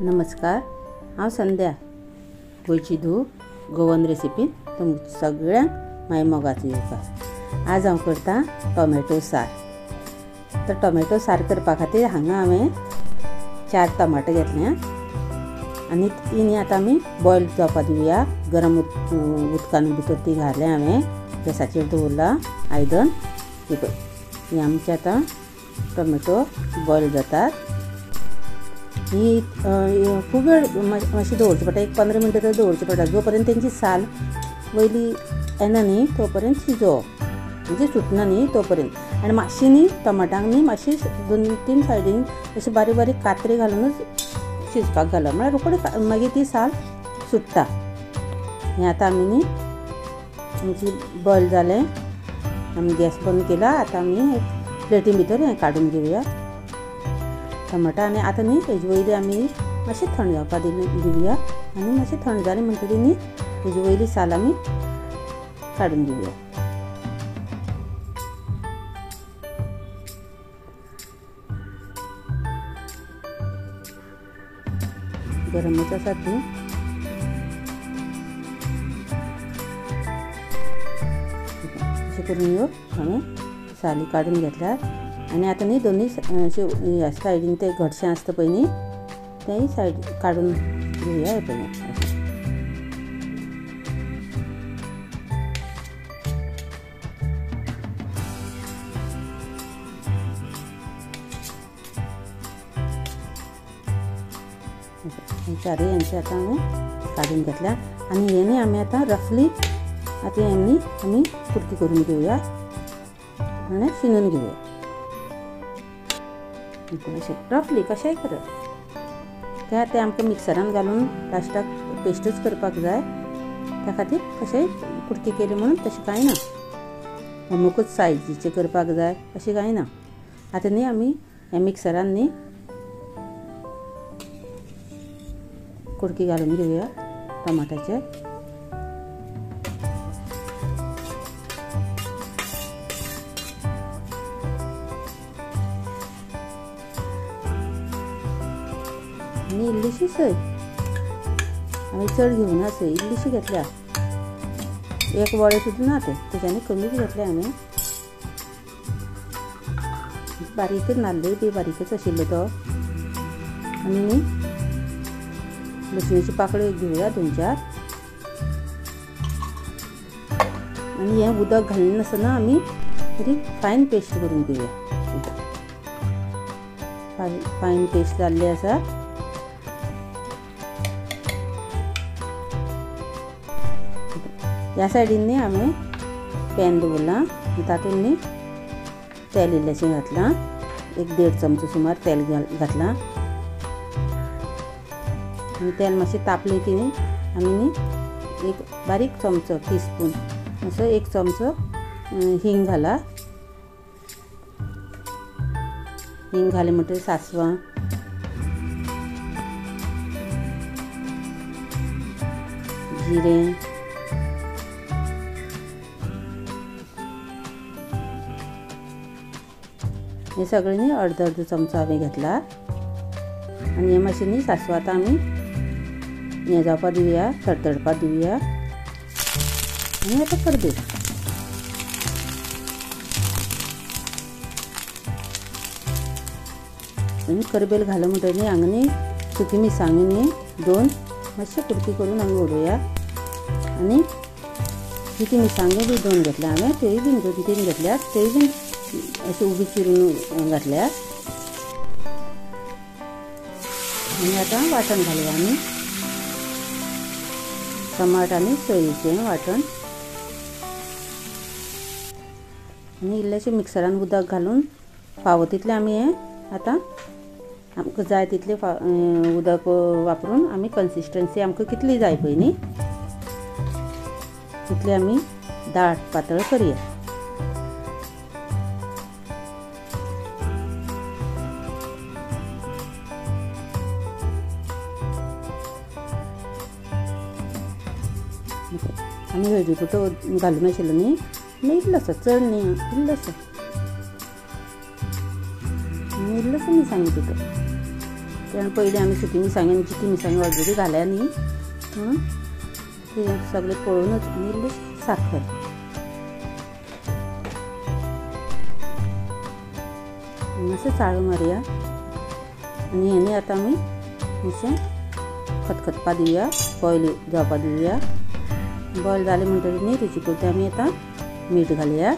नमस्कार, हांव संध्या गोंयची धूव गोवन रेसिपीन तुमकां सगळ्यांक म्हाज्या मोगाचो येवकार। आज हांव करता टोमॅटो सार। तर टोमॅटो सार करपा खातीर हांगा हांवें 4 टमाटे घेतल्या आनी ती आतां आमी बॉयल जावपा दिवया। गरम उदकान भितर ती घातल्या हांवें, गॅसाचेर दवरला आयदन। ती पळय ही आमचे आतां टोमॅटो बॉयल जातात। ही खूब वेळ मातशी दवरची पडटा, एक 15 मिनटां तरी दवरची पडटा, जो पर्यंत तेंची साल वयली येना न्ही तो पर्यंत शिजोवप, म्हणजे सुटना न्ही तो पर्यंत। आनी मातशी न्ही टमाटांक न्ही मातशी 2-3 सायडीन अशी बारीक बारीक कातरी घालूनच शिजपाक घालप, म्हळ्यार रोखडी मागीर ती साल सुट्टा। हें आतां आमी न्ही आमची बॉयल जालें, आमी गॅस बंद केला। आतां आमी एक प्लेटी भितर हें काडून घेवया टमाटा। आनी आतां न्ही हेजे वयली आमी मातशें थंड जावपा दिवया आनी मातशें थंड जालें म्हणटकीर न्ही हेजे वयली साल आमी काडून घेवया। गरमच आसा ती। अशें करून ह्यो हांवें साली काडून घेतल्यात। आनी आतां न्ही दोनूय ह्या सायडीन ते घटशें आसता पळय न्ही तेय सायड काडून घेवया। हें पळय चारूय हेंचे आतां हांवें काडून घेतल्या। आनी हें न्ही आमी आतां रफली आतां हें न्ही आमी कुडकी करून घेवया आनी शिनून घेवया। अशें रफली कशेंय करप, त्या तें आमकां मिक्सरान घालून लास्टाक पेस्टूच करपाक जाय, त्या खातीर कशेंय कुडकी केली म्हणून तशें कांय ना, अमुकूच सायजीचें करपाक जाय अशें कांय ना। आतां न्ही आमी ह्या मिक्सरान न्ही कुडकी घालून घेवया टमाट्याचे। आनी इल्लीशी सय, हांवें चड घेवना सय, इल्लीशी घेतल्या, एक वळें सुद्दां ना तें, तेच्यानी कमीच घेतलें हांवें। बारीकच नाल्लूय बी बारीकच आशिल्लो तो। आनी न्ही लसणीची पाकळ्यो घेवया 2-4। आनी हें उदक घालनासतना आमी बरी फायन पेस्ट करून घेवया। फायन पेस्ट जाल्ली आसा। ह्या सायडीन न्ही हांवें पॅन दवरलां, तातूंत न्ही तेल इल्लेशें घातलां, 1-1.5 चमचो सुमार तेल घातलां। आनी तेल मातशें तापलें की न्ही आमी न्ही एक बारीक चमचो टीस्पून असो 1 चमचो हिंग घाला। हिंग घालें म्हणटकीर सांसवां, जिरें, हें सगळें न्ही अर्द अर्द चमचो हांवें घेतला। आनी हें मातशें न्ही सांसवां आतां आमी हें जावपा दिवया, तडतडपा दिवया। आनी आतां करबेव, आनी करबेल घालो म्हणटकीर न्ही हांगा न्ही सुकी मिरसांगी न्ही 2 मातशें कुडकी करून आमी उडोवया। आनी सुकी मिरसांगी बी 2 घेतल्या हांवें, त्योय बीन 2-3 घेतल्यात, त्योय बीन अशी उबी चिरून घातल्या। आनी आतां वांटण घालया आमी, टमाट आनी सोयेचें वांटण। आनी इल्लेशें मिक्सरान उदक घालून फावो तितलें आमी हें आतां आमकां जाय तितलें उदक वापरून आमी कन्सिस्टन्सी आमकां कितली जाय पळय न्ही तितली आमी दाट पातळ करया। आमी हळदी पिठो घालून आशिल्लो न्ही, इल्लोसो, चड न्ही, इल्लोसो, इल्लोसो मिरसांगे पिठो। कारण पयलीं आमी सुकी मिरसांग आनी जिती मिरसांग ऑलरेडी घाल्या न्ही, म्हणून ते सगळें पळोवनच. आनी इल्ली साखर. मातशें चाळू मारया आनी हें आतां आमी मातशें खतखतपा दिवया, बॉयल जावपा दिवया. बॉयल जालें म्हणटकीर न्ही रुची पुरतें आमी आतां मीठ घालया.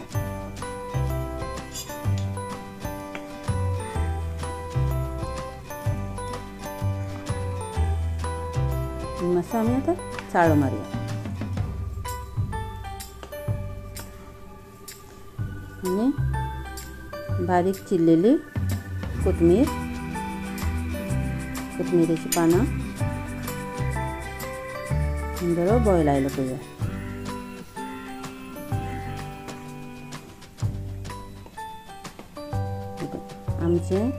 मातसो आमी आतां चाळो मारया आनी बारीक चिरलेली कोथमीर, कोथमिरेची पानां बरो बॉयल आयलो पळोवया. आमचें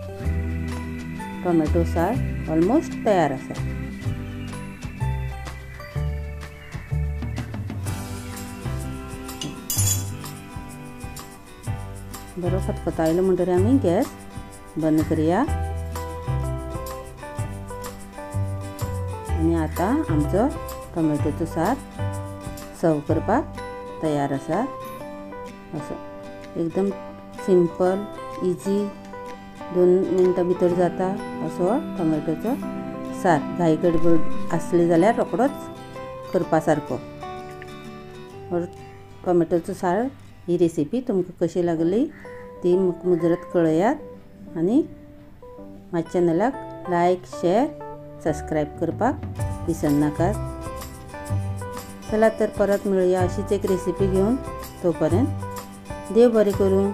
टोमॅटो सार ऑलमोस्ट तयार आसा. बरो खतखतायलो म्हणटकीर आमी गॅस बंद करया आनी आतां आमचो टोमॅटोचो सार सर्व करपाक तयार आसा. असो एकदम सिंपल, इजी, 2 मिनटां भितर जाता असो टोमॅटोचो सार. घाई गडबड आसली जाल्यार रोखडोच करपा सारको टोमॅटोचो सार. ही रेसिपी तुमकां कशी लागली ती मुजरत कळयात आनी म्हाज्या चॅनलाक लायक, शेअर, सबस्क्रायब करपाक विसरनाकात. चला तर परत मेळुया अशीच एक रेसिपी घेवन. तो पर्यंत देव बरें करूं.